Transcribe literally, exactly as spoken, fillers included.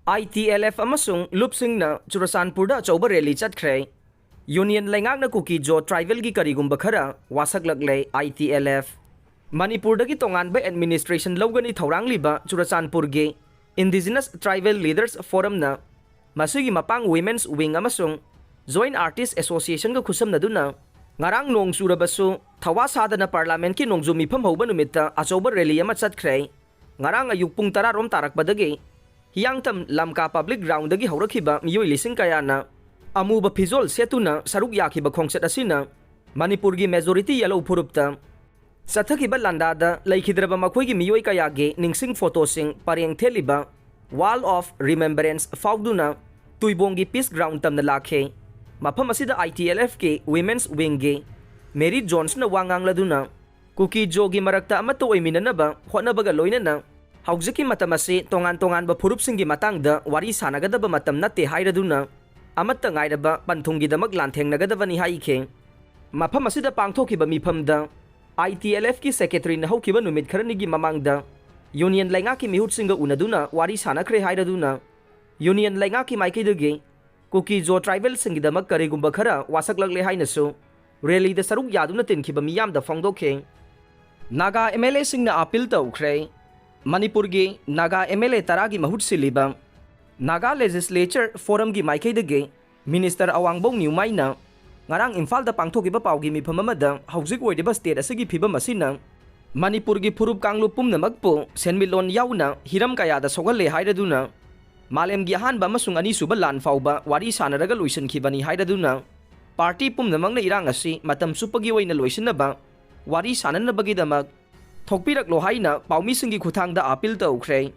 ITLF ꯑꯃꯁꯨꯡ ꯂꯨꯞꯁꯤꯡꯅ ꯆꯨꯔꯆꯥꯟꯄꯨꯔꯗ ꯑꯆꯧꯕ rally ꯆꯠꯈ꯭ꯔꯦ꯫ ꯌꯨꯅꯤꯌꯟ ꯂꯩꯉꯥꯛꯅ ꯀꯨꯀꯤ ꯖꯣ ꯇ꯭ꯔꯥꯏꯕꯦꯜꯒꯤ ꯀꯔꯤꯒꯨꯝꯕ ꯈꯔ ꯋꯥꯁꯛꯂꯛꯂꯦ꯫ ITLF ꯃꯅꯤꯄꯨꯔꯗꯒꯤ ꯇꯣꯉꯥꯟꯕ ꯑꯦꯗꯃꯤꯅꯤꯁꯇ꯭ꯔꯦꯁꯟ ꯂꯧꯒꯅꯤ ꯊꯧꯔꯥꯡꯂꯤꯕ ꯆꯨꯔꯆꯥꯟꯄꯨꯔꯒꯤ Indigenous Tribal Leaders Forumꯅ ꯃꯁꯤꯒꯤ ꯃꯄꯥꯡ Women's Wing ꯑꯃꯁꯨꯡ Joint Artist Associationꯒ ꯈꯨꯠꯁꯝꯅꯗꯨꯅ ꯉꯔꯥꯡ ꯅꯣꯡ ꯆꯨꯔꯕꯁꯨ ꯊꯋꯥ ꯁꯥꯗꯅ ꯄꯥꯔꯂꯥꯃꯦꯟꯠꯀꯤ ꯅꯣꯡꯖꯨ ꯃꯤꯐꯝ ꯍꯧꯕ ꯅꯨꯃꯤꯠꯇ ꯑꯆꯧꯕ ꯔꯦꯂꯤ ꯑꯃ ꯆꯠꯈ꯭ꯔꯦ꯫ ꯉꯔꯥꯡ ꯑꯌꯨꯛ ꯄꯨꯡ ꯇꯔꯥ ꯔꯣꯝ ꯇꯥꯔꯛꯄꯗꯒꯤ ꯍꯤꯌꯥꯡꯊꯝ ꯂꯝꯀꯥ ꯄꯕ꯭ꯂꯤꯛ ꯒ꯭ꯔꯥꯎꯟꯗꯒꯤ ꯍꯧꯔꯛꯈꯤꯕ ꯃꯤꯑꯣꯏ ꯂꯤꯁꯤꯡ ꯀꯌꯥꯅ ꯑꯃꯨꯕ ꯐꯤꯖꯣꯜ ꯁꯦꯠꯇꯨꯅ ꯁꯔꯨꯛ ꯌꯥꯈꯤꯕ ꯈꯣꯡꯆꯠ ꯑꯁꯤꯅ ꯃꯅꯤꯄꯨꯔꯒꯤ ꯃꯦꯖꯣꯔꯤꯇꯤ ꯌꯦꯂꯧ ꯐꯨꯔꯨꯞꯇ ꯆꯠꯊꯈꯤꯕ ꯂꯥꯟꯗꯥꯗ ꯂꯩꯈꯤꯗ꯭ꯔꯕ ꯃꯈꯣꯏꯒꯤ ꯃꯤꯑꯣꯏ ꯀꯌꯥꯒꯤ ꯅꯤꯡꯁꯤꯡ ꯐꯣꯇꯣꯁꯤꯡ ꯄꯔꯦꯡ ꯊꯦꯠꯂꯤꯕ Wall of Remembrance ꯐꯥꯎꯗꯨꯅ ꯇꯨꯏꯕꯣꯡꯒꯤ ꯄꯤꯁ ꯒ꯭ꯔꯥꯎꯟ ꯇꯝꯅ ꯂꯥꯛꯈꯤ꯫ ꯃꯐꯝ ꯑꯁꯤꯗ ITLFꯀꯤ Women's Wingꯒꯤ ꯃꯦꯔꯤ ꯖꯣꯟꯁꯅ ꯋꯥ ꯉꯥꯡꯂꯗꯨꯅ ꯀꯨꯀꯤ ꯖꯣꯒꯤ ꯃꯔꯛꯇ ꯑꯃꯠꯇ ꯑꯣꯏꯃꯤꯟꯅꯅꯕ ꯍꯣꯠꯅꯕꯒ ꯂꯣꯏꯅꯅ ꯍꯧꯖꯤꯛꯀꯤ ꯃꯇꯝ ꯑꯁꯤ ꯇꯣꯉꯥꯟ ꯇꯣꯉꯥꯟꯕ ꯐꯨꯔꯨꯞꯁꯤꯡꯒꯤ ꯃꯇꯥꯡꯗ ꯋꯥꯔꯤ ꯁꯥꯟꯅꯒꯗꯕ ꯃꯇꯝ ꯅꯠꯇꯦ ꯍꯥꯏꯔꯗꯨꯅ ꯑꯃꯠꯇ ꯉꯥꯏꯔꯕ ꯄꯟꯊꯨꯡꯒꯤꯗꯃꯛ ꯂꯥꯟꯊꯦꯡꯅꯒꯗꯕꯅꯤ ꯍꯥꯏꯈꯤ꯫ ꯃꯐꯝ ꯑꯁꯤꯗ ꯄꯥꯡꯊꯣꯛꯈꯤꯕ ꯃꯤꯐꯝꯗ ITLFꯀꯤ ꯁꯦꯀ꯭ꯔꯦꯇꯔꯤꯅ ꯍꯧꯈꯤꯕ ꯅꯨꯃꯤꯠ ꯈꯔꯅꯤꯒꯤ ꯃꯃꯥꯡꯗ ꯌꯨꯅꯤꯌꯟ ꯂꯩꯉꯥꯛꯀꯤ ꯃꯤꯍꯨꯠꯁꯤꯡꯒ ꯎꯅꯗꯨꯅ ꯋꯥꯔꯤ ꯁꯥꯟꯅꯈ꯭ꯔꯦ ꯍꯥꯏꯔꯗꯨꯅ ꯌꯨꯅꯤꯌꯟ ꯂꯩꯉꯥꯛꯀꯤ ꯃꯥꯏꯀꯩꯗꯒꯤ ꯀꯨꯀꯤ ꯖꯣ ꯇ꯭ꯔꯥꯏꯕꯦꯜꯁꯤꯡꯒꯤꯗꯃꯛ ꯀꯔꯤꯒꯨꯝꯕ ꯈꯔ ꯋꯥꯁꯛꯂꯛꯂꯦ ꯍꯥꯏꯅꯁꯨ ꯔꯦꯂꯤꯗ ꯁꯔꯨꯛ ꯌꯥꯗꯨꯅ ꯇꯤꯟꯈꯤꯕ ꯃꯤꯌꯥꯝꯗ ꯐꯣꯡꯗꯣꯛꯈꯤ꯫ ꯅꯥꯒꯥ MLAꯁꯤꯡꯅ ꯑꯥꯄꯤꯜ ꯇꯧꯈ꯭ꯔꯦ꯫ ꯃꯅꯤꯄꯨꯔꯒꯤ ꯅꯥꯒꯥ MLA ꯇꯔꯥꯒꯤ ꯃꯍꯨꯠ ꯁꯤꯜꯂꯤꯕ ꯅꯥꯒꯥ ꯂꯦꯖꯤꯁꯂꯦꯆꯔ ꯐꯣꯔꯝꯒꯤ ꯃꯥꯏꯀꯩꯗꯒꯤ ꯃꯤꯅꯤꯁꯇꯔ ꯑꯋꯥꯡꯕꯧ ꯅ꯭ꯌꯨꯃꯥꯏꯅ ꯉꯔꯥꯡ ꯏꯝꯐꯥꯜꯗ ꯄꯥꯡꯊꯣꯛꯈꯤꯕ ꯄꯥꯎꯒꯤ ꯃꯤꯐꯝ ꯑꯃꯗ ꯍꯧꯖꯤꯛ ꯑꯣꯏꯔꯤꯕ ꯁ꯭ꯇꯦꯠ ꯑꯁꯤꯒꯤ ꯐꯤꯕꯝ ꯑꯁꯤꯅ ꯃꯅꯤꯄꯨꯔꯒꯤ ꯐꯨꯔꯨꯞ ꯀꯥꯡꯂꯨꯞ ꯄꯨꯝꯅꯃꯛꯄꯨ ꯁꯦꯟꯃꯤꯠꯂꯣꯟ ꯌꯥꯎꯅ ꯍꯤꯔꯝ ꯀꯌꯥꯗ ꯁꯣꯛꯍꯜꯂꯦ ꯍꯥꯏꯔꯗꯨꯅ ꯃꯥꯂꯦꯝꯒꯤ ꯑꯍꯥꯟꯕ ꯑꯃꯁꯨꯡ ꯑꯅꯤꯁꯨꯕ ꯂꯥꯟ ꯐꯥꯎꯕ ꯋꯥꯔꯤ ꯁꯥꯟꯅꯔꯒ ꯂꯣꯏꯁꯤꯟꯈꯤꯕꯅꯤ ꯍꯥꯏꯔꯗꯨꯅ ꯄꯥꯔꯇꯤ ꯄꯨꯝꯅꯃꯛꯅ ꯏꯔꯥꯡ ꯑꯁꯤ ꯃꯇꯝ ꯆꯨꯞꯄꯒꯤ ꯑꯣꯏꯅ ꯂꯣꯏꯁꯤꯟꯅꯕ ꯋꯥꯔꯤ ꯁꯥꯟꯅꯅꯕꯒꯤꯗꯃꯛ ꯊꯣꯛꯄꯤꯔꯛꯂꯣ ꯍꯥꯏꯅ ꯄꯥꯎꯃꯤꯁꯤꯡꯒꯤ ꯈꯨꯠꯊꯥꯡꯗ ꯑꯥꯄꯤꯜ ꯇꯧꯈ꯭ꯔꯦ꯫